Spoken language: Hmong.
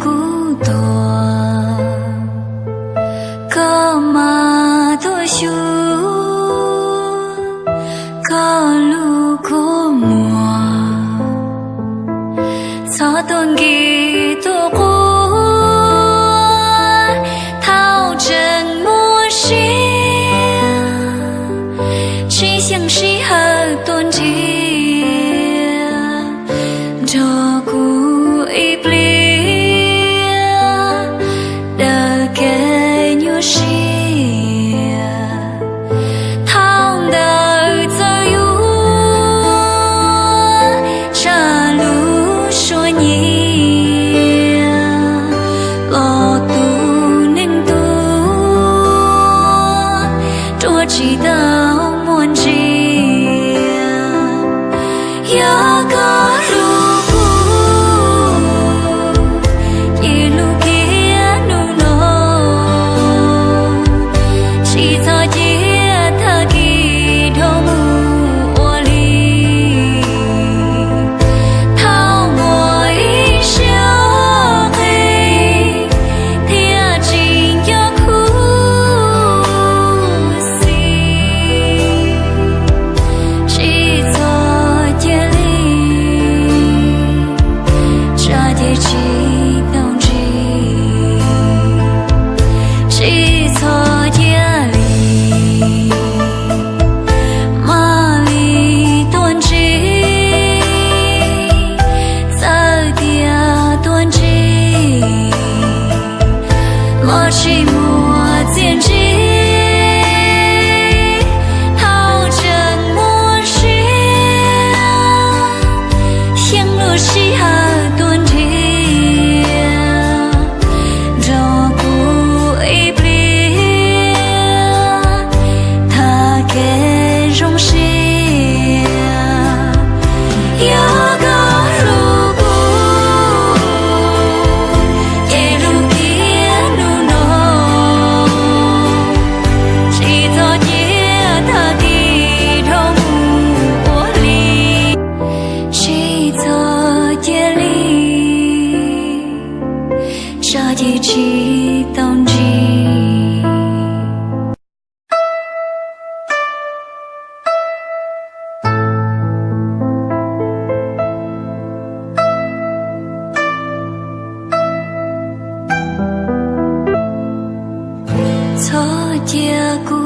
Kuv tuag, koj mas tuaj xyuas, koj lub kua muag txhob tuaj nkig tuaj quaj thaum tseem muaj sia. Tsis xyeej sij hawm tuaj nrhiav nrog kuv ib pliag daws kev nyuaj siab. Thaum ntawd txawm yuav tsa lub suab nyiam los tu neeg tuaj ruaj tsis tau muaj ntsia. Yog koj hlub kuv, ces hlub kiag hnub no, tsis txhob cia tag kis dhau mus ua li. Thaum muaj ib siab qhis thiaj tsis nco khuv xim, tsis txhob cia li, tsam ces tsis tau ntsib. Tsis txhob cia li, mam li tuaj ntsib. Txawm tias tuaj ntsib los tsis muaj txiaj ntsig. Thaum tseem muaj sia, xyeej lub sij hawm tuaj nrhiav nrog kuv ib pliag tag kev zoo siab. Yog koj hlub kuv, ces hlub kiag hnub no, tsis txhob cia tag kis dhau mus ua li. Tsis txhob cia li, tsam ces tsis tau ntsib. Txhob cia kuv